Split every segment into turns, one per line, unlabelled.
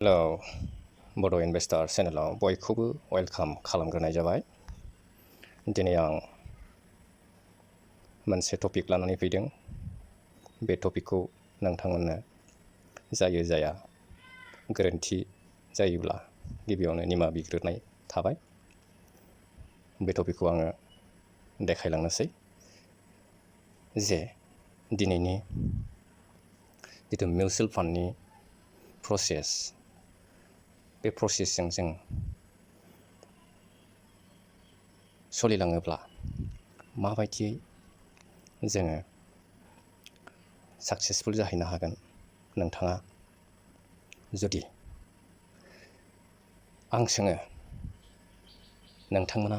Hello बड' इनभेस्टार चेनेलाव बयखौबो welcome खालामग्रोनाय जाबाय। दिनै आं मोनसे टपिक लानानै फैदों। बे टपिकखौ नोंथांमोननो जायो जाया गोरोन्थि जायोब्ला गिबियावनो निमाहा बिग्रोनाय थाबाय। बे टपिकखौ आङो देखायलांनोसै जे दिनैनि जिथु मिउचुवेल फान्डनि प्रसेस, बे प्रसेसजों जों सोलिलाङोब्ला माबायदियै जोङो साक्सेसफुल जाहैनो हागोन। नोंथाङा जुदि आं सोङो, नोंथांमोना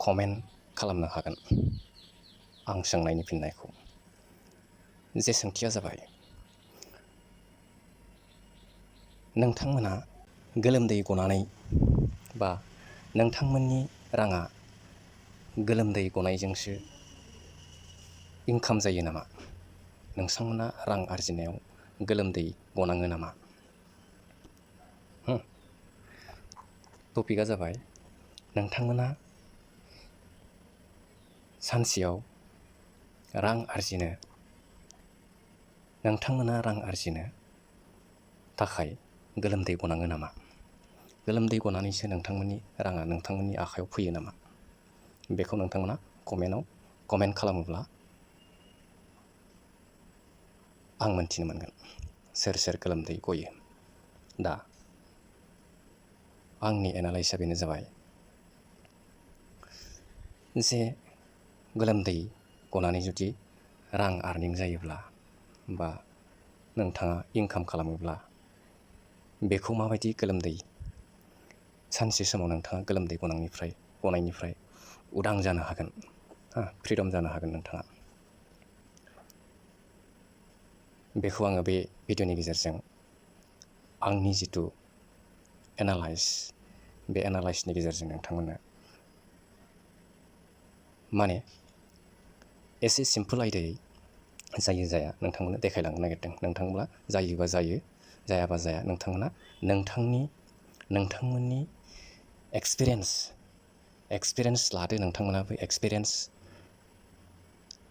कमेन्ट खालामनो हागोन आं सोंनायनि फिननायखौ। जे सोंथिया जाबाय, नोंथांमोना गोलोमदै गनानै बा नोंथांमोननि राङा गोलोमदै गनायजोंसो इनकाम जायो नामा? नोंथांमोना रां आरजिनायाव गोलोमदै गनाङो नामा? टपिकआ जाबाय, नोंथांमोना सानसेयाव नोंथांमोना रां आरजिनो थाखाय गोलोमदै गनाङो नामा? गोलोमदै गनानैसो नोंथांमोननि राङा नोंथांमोननि आखायाव फैयो नामा? बेखौ नोंथांमोना कमेन्ट खालामोब्ला आं मोन्थिनो मोनगोन सोर सोर गोलोमदै गयो। दा आंनि एनालाइसआ बेनो जाबाय जे गोलोमदै गनानै जुदि रां आर्निं जायोब्ला बा नोंथाङा इनकाम खालामोब्ला बेखौ माबायदि गोलोमदै सानसे समाव नोंथाङा गोलोमदै गनायनिफ्राय उदां जानो हागोन, फ्रिदम जानो हागोन नोंथाङा। बेखौ आङो बे भिडिअ'नि गेजेरजों आंनि जिथु बे एनालाइसनि गेजेरजों नोंथांमोननो माने एसे सिम्पोल आयदायै जायो जाया नोंथांमोननो देखायलांनो नागिरदों। नोंथांब्ला जायोबा जायो, जायाबा जाया। नोंथांमोना नोंथांमोननि एक्सपिरियेन्स लादो। नोंथांमोनाबो एक्सपिरियेन्स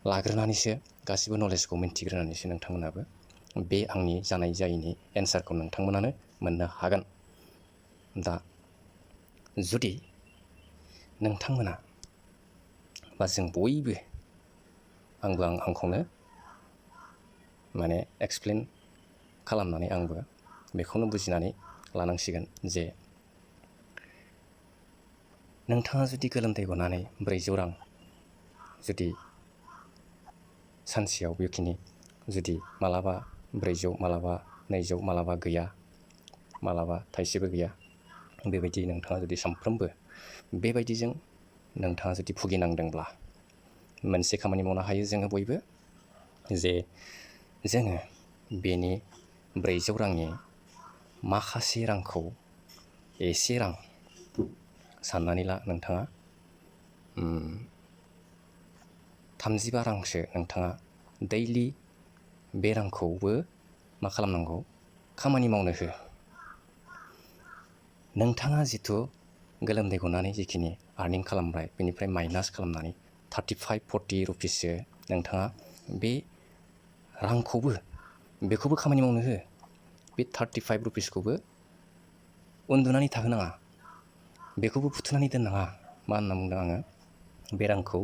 लाग्रोनानैसो, गासिबो नलेजखौ मिन्थिग्रोनानैसो नोंथांमोनाबो बे आंनि जानाय जायैनि एन्सारखौ नोंथांमोनानो मोननो हागोन। दा जुदि नोंथांमोना बा जों बयबो, आंखौनो माने एक्सप्लेन खालामनानै आंबो बेखौनो बुजिनानै लानांसिगोन जे नोंथाङा जुदि गोलोमदै गनानै 400 रां जुदि सानसेयाव बेखिनि जुदि मालाबा 400, मालाबा 200, मालाबा गैया, मालाबा थाइसेबो गैया, बेबायदि नोंथाङा जुदि सानफ्रोमबो बेबायदिजों नोंथाङा जुदि भुगिनांदोंब्ला मोनसे खामानि मावनो हायो जोङो बयबो, जे जोङो बेनि 400 रांनि माखासे रांखौ, एसे रां साननानै ला, नोंथाङा 35 रांसो नोंथाङा दैलि बे रांखौबो मा खालामनांगौ, खामानि मावनो हो। नोंथाङा जिथु गोलोमदै गनानै जिखिनि आर्निं खालामबाय, बेनिफ्राय माइनास खालामनानै 35-40 रुपिससो नोंथाङा बे रांखौबो, बेखौबो खामानि मावनो हो। बे 35 रुपिसखौबो उन्दुनानै थाहोनाङा, बेखौबो फुथुनानै दोननाङा। मा होनना बुंदों आङो? बे रांखौ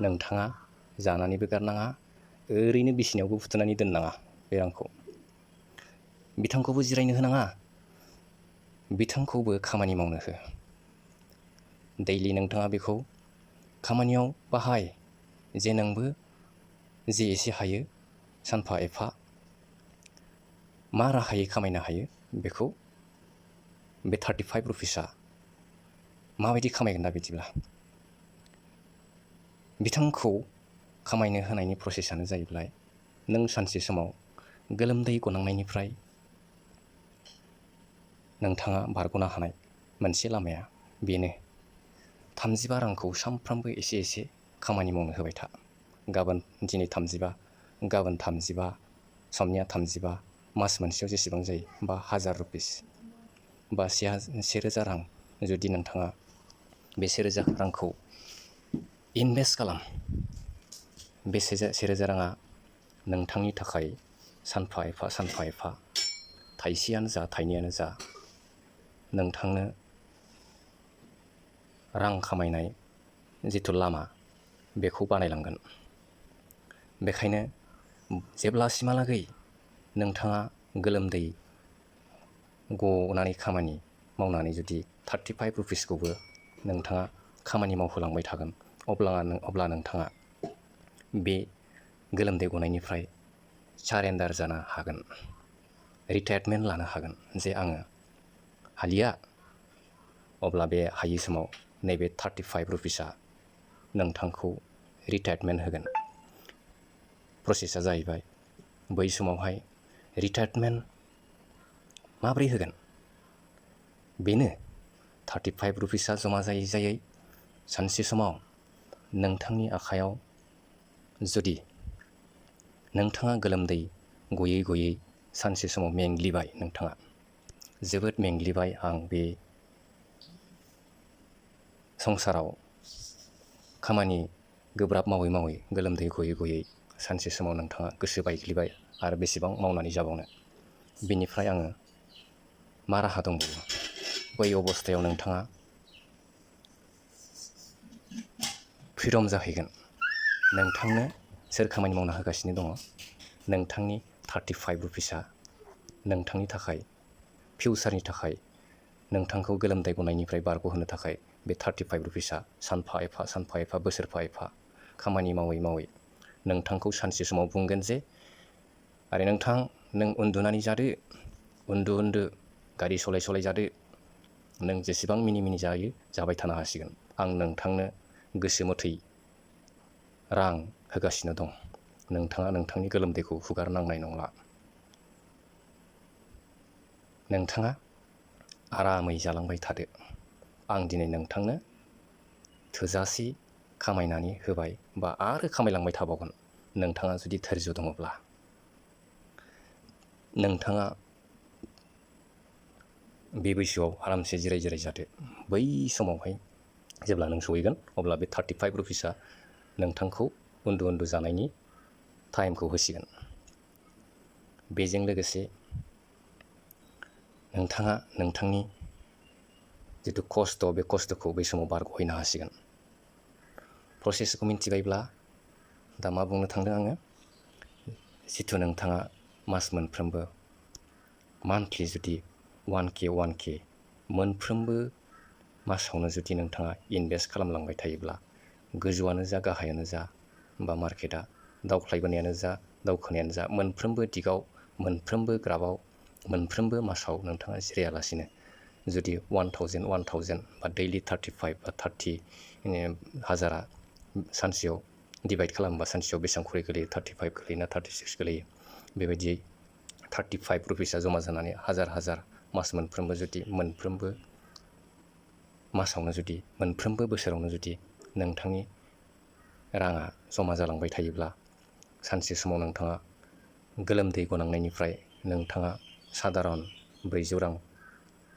नोंथाङा जानानैबो गारनाङा, ओरैनो बिसिनायावबो फुथुनानै दोननाङा। बे रांखौ बिथांखौबो जिरायनो होनाङा, बिथांखौबो खामानि मावनो हो। दैलि नोंथाङा बेखौ खामानियाव बाहाय, जे नोंबो जे एसे हायो सानफा एफा मा राहायै खामायनो हायो, बेखौ बे 35 रुपिसआ माबायदि खामायगोन दा बिदिब्ला? बिथांखौ खामायनो होनायनि प्रसेसआनो जाहैबाय, नों सानसे समाव गोलोमदै गनांनायनिफ्राय नोंथाङा बारग'नो हानाय मोनसे लामाया बेनो, 35 रांखौ सानफ्रामबो एसे एसे खामानि मावनो होबाय था। दिनै 35, गाबोन 35, समनिया 35, मास मोनसेयाव जेसेबां जायो बा 1000 रुपिस बा 1000 रां जुदि नोंथाङा बे 1000 रांखौ इनभेस्ट खालाम, बे 1000 राङा नोंथांनि थाखाय सानफा एफा थाइसेयानो जा थाइनैयानो जा नोंथांनो रां खामायनाय जिथु लामा बेखौ बानायलांगोन। बेखायनो जेब्लासिमहालागै नोंथाङा गोलोमदै गनानै खामानि मावनानै जुदि 35 रुपिसखौबो नोंथाङा खामानि मावहोलांबाय थागोन, अब्ला नोंथाङा बे गोलोमदै गनायनिफ्राय सारेन्डार जानो हागोन, रिटायारमेन्ट लानो हागोन। जे आङो हालिया, अब्ला बे हायै समाव नैबे 35 रुपिसआ नोंथांखौ रिटायारमेन्ट होगोन। प्रसेसा जाहैबाय बै समावहाय रिटायारमेन्ट माब्रै होगोन? बेनो 35 रुपिसआ जमा जायै सानसे समाव नोंथांनि आखायाव जुदि नोंथाङा गोलोमदै गयै सानसे समाव मेंग्लिबाय, नोंथाङा जोबोद मेंग्लिबाय, आं बे संसाराव खामानि गोब्राब मावै गोलोमदै गयै सानसे समाव नोंथाङा गोसो बायग्लिबाय आरो बेसेबां मावनानै जाबावनो, बेनिफ्राय आङो मा राहा दंबावो? बै अबस्थायाव नोंथाङा फ्रिदम जाहैगोन। नोंथांनो सोर खामानि मावना होगासिनो दङ? नोंथांनि 35 रुपिसआ नोंथांनि थाखाय फिउचारनि थाखाय, नोंथांखौ गोलोमदै गनायनिफ्राय बारग'होनो थाखाय बे 35 रुपिसआ सानफा एफा बोसोरफा एफा खामानि मावै नोंथांखौ सानसे समाव बुंगोन जे आरे नोंथां, नों उन्दुनानै जादो, उन्दु गारि सलाय जादो, नों जेसेबां मिनि जायो जाबाय थानो हासिगोन, आं नोंथांनो गोसो मथै रां होगासिनो दं, नोंथाङा नोंथांनि गोलोमदैखौ हुगारनांनाय नंला, नोंथाङा आरामै जालांबाय थादो, आं दिनै नोंथांनो थोजासे खामायनानै होबाय बा आरो खामायलांबाय थाबावगोन, नोंथाङा जुदि धैर्य दङब्ला। नोंथाङा बे बैसोआव आरामसे जिराय जादो। बै समावहाय जेब्ला नों सहैगोन, अब्ला बे 35 रुपिसआ नोंथांखौ उन्दु जानायनि टाइमखौ होसिगोन। बेजों लोगोसे नोंथाङा नोंथांनि जिथु खस्थ', बे खस्थ'खौ बै समाव बारग'हैनो हासिगोन। प्रसेसखौ मिथिबायब्ला दा मा बुंनो थांदों आङो? जिथु नोंथाङा मास मोनफ्रोमबो मान्थलि जुदि 1K मोनफ्रोमबो मासावनो जुदि नोंथाङा इनभेस्ट खालामलांबाय थायोब्ला, गोजौआनो जा गाहायानो जा बा मार्केटआ दावख्लायबोनायानो जा दावखोनायानो जा, मोनफ्रोमबो दिगाव, मोनफ्रोमबो ग्राफआव, मोनफ्रोमबो मासाव नोंथाङा जिरायालासिनो जुदि 1000 बा दैलि 35 बा 30,000आ सानसेयाव डिभाइड खालामोबा सानसेयाव बेसेबां खरि गोलैयो? 35 गोलैयो ना 36 गोलैयो? बेबायदियै 35 रुपिसआ जमा जानानै 1000 मास मोनफ्रोमबो जुदि मोनफ्रोमबो मासावनो जुदि मोनफ्रोमबो बोसोरावनो जुदि नोंथांनि राङा जमा जालांबाय थायोब्ला, सानसे समाव नोंथाङा गोलोमदै गनांनायनिफ्राय नोंथाङा सादारन 400 रां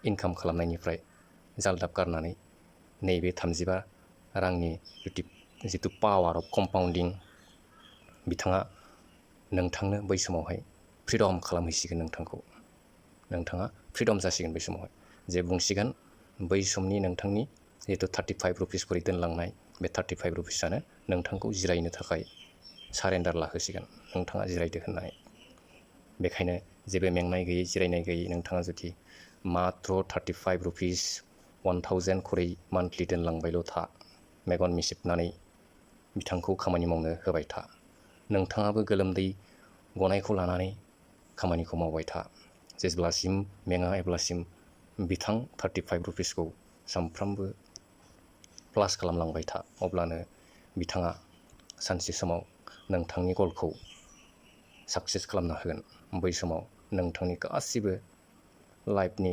इनकाम खालामनायनिफ्राय जालदाब गारनानै नैबे 35 रांनि जिथु पावार अफ कम्पाउन्डिं, बिथाङा नोंथांनो बै समावहाय फ्रिदम खालामहैसिगोन। नोंथाङा फ्रिदम जासिगोन बै समावहाय, जे बुंसिगोन बै समनि नोंथांनि जिथु 35 रुपिस खरि दोनलांनाय, बे 35 रुपिसआनो नोंथांखौ जिरायनो थाखाय सारेन्डार लाहोसिगोन, नोंथाङा जिरायदो होननानै। बेखायनो जेबो मेंनाय गैयै, जिरायनाय गैयै नोंथाङा जुदि माथ्र 35 रुपिस 1000 खरि मान्थलि दोनलांबायल' था, मेगन मिसिबनानै बिथांखौ खामानि मावनो होबाय था। नोंथाङाबो गोलोमदै गनायखौ लानानै खामानिखौ मावबाय था, जेब्लासिम मेङा अब्लासिम बिथां 35 रुपिसखौ सानफ्रामबो प्लास खालामलांबाय था, अब्लानो बिथाङा सानसे समाव नोंथांनि गलखौ साक्सेस खालामना होगोन। बै समाव नोंथांनि गासिबो लाइफनि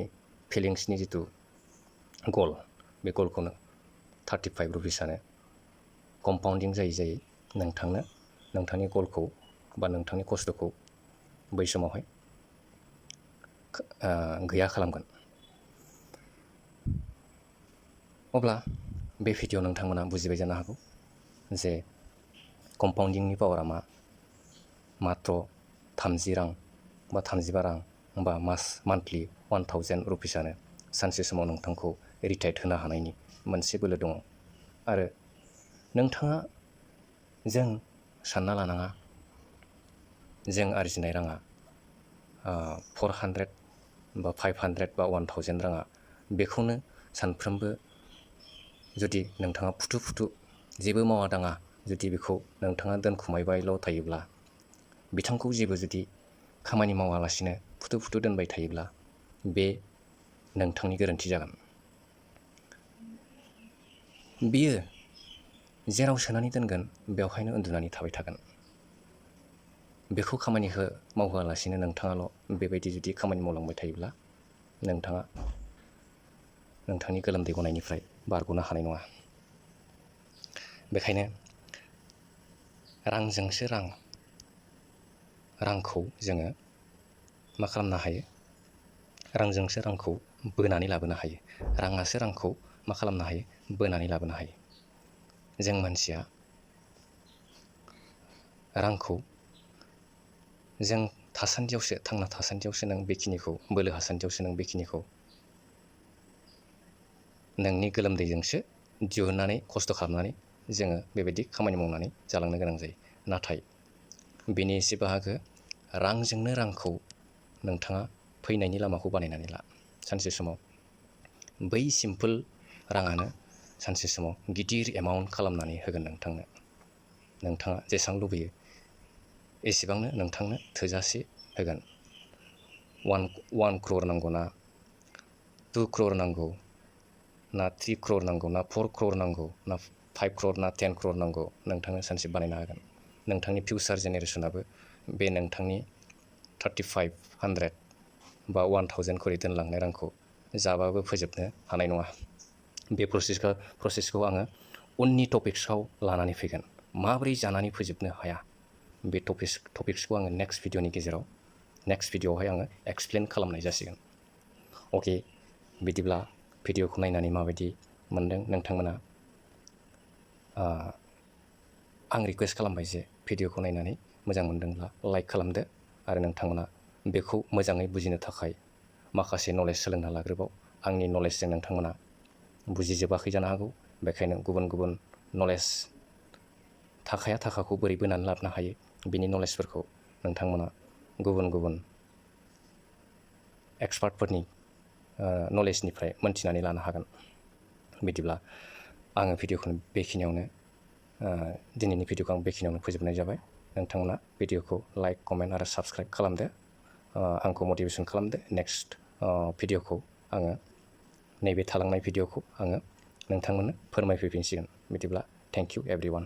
फिलिंसनि जिथु गल, बे गलखौनो 35 रुपिसआनो कम्पाउन्डिं जायै नोंथांनो नोंथांनि गलखौ बा नोंथांनि खस्थ'खौ बै समावहाय गैया खालामगोन। अब्ला बे भिडिअ नोंथांमोना बुजिबाय जानो हागौ जे कम्पाउन्डिंनि पावारा मा। मात्र 30 रां बा 35 रां बा मान्थलि 1000 रुपिसानो सानसे समाव नोंथांखौ रिटायार्ड होनो हानायनि मोनसे बोलो दङ। आरो नोंथाङा जों सानना लानाङा जों आरजिनाय राङा 400 बा 500 बा 1000 राङा बेखौनो सानफ्रोमबो जुदि नोंथाङा फुथु जेबो मावा दाङा जुदि बेखौ नोंथाङा दोनखुमायबायल' थायोब्ला, बिथांखौ जेबो जुदि खामानि मावालासिनो फुथु दोनबाय थायोब्ला बे नोंथांनि गोरोन्थि जागोन। बियो जेराव सोनानै दोनगोन बेवहायनो उन्दुनानै थाबाय थागोन। बेखौ खामानि मावहोआलासिनो नोंथाङाल' बेबायदि जुदि खामानि मावलांबाय थायोब्ला नोंथाङा नोंथांनि गोलोमदै गनायनिफ्राय बारग'नो हानाय नङा। बेखायनो रांजोंसो रांखौ जोङो मा खालामनो हायो? रांजोंसो रांखौ बोनानै लाबोनो हायो। राङासो रांखौ मा खालामनो हायो? बोनानै लाबोनो हायो। जों मानसिया रांखौ जों थांना थासान्दियावसो नों बेखिनिखौ बोलो हासान्दियावसो नों बेखिनिखौ नोंनि गोलोमदैजोंसो दिहुननानै खस्थ' खालामनानै जोङो बेबायदि खामानि मावनानै जालांनो गोनां जायो। नाथाय बेनि एसे बाहागो रांजोंनो रांखौ नोंथाङा फैनायनि लामाखौ बानायनानै ला। सानसे समाव बै सिम्पोल राङानो सानसे समाव गिदिर एमाउन्ट खालामनानै होगोन नोंथांनो। नोंथाङा जेसेबां लुबैयो एसेबांनो नोंथांनो थोजासे होगोन। 1 crore नांगौ ना 2 crore नांगौ ना 3 crore नांगौ ना 4 crore नांगौ ना 5 crore ना 10 crore नांगौ, नोंथांनो सानसे बानायना होगोन। नोंथांनि फिउचार जेनेरेसनाबो बे नोंथांनि 3500 बा 1000 खरि दोनलांनाय रांखौ जाबाबो फोजोबनो हानाय नङा। बे प्रसेसखौ आङो उननि टपिक्सआव लानानै फैगोन। माबोरै जानानै फोजोबनो हाया बे टपिक्सखौ आङो नेक्स्ट भिडिअआवहाय आङो एक्सप्लेन खालामनाय जासिगोन। अके, बिदिब्ला भिडिअखौ नायनानै माबायदि मोनदों नोंथांमोना? आं रिकुवेस्ट खालामबाय जे भिडिअखौ नायनानै मोजां मोनदोंब्ला लाइक खालामदो आरो नोंथांमोना बेखौ मोजाङै बुजिनो थाखाय माखासे नलेज सोलोंना लाग्रोबाव। आंनि नलेजजों नोंथांमोना बुजिजोबाखै जानो हागौ। बेखायनो गुबुन नलेज थाखाखौ बोरै बोनानै लाबोनो हायो बिनि नलेजफोरखौ नोंथांमोना गुबुन एक्सपार्टफोरनि नलेजनिफ्राय मोनथिनानै लानो हागोन। बिदिब्ला आङो दिनैनि भिडिअखौ आं बेखिनियावनो फोजोबनाय जाबाय। नोंथांमोना भिडिअखौ लाइक, कमेन्ट आरो साबस्क्राइब खालामदो। आंखौ मटिभेसन खालामदो। नेक्स्ट भिडिअखौ आङो नैबे थालांनाय भिडिअखौ आङो नोंथांमोननो फोरमायफैफिनसिगोन। बिदिब्ला थेंक इउ एभ्रिवान।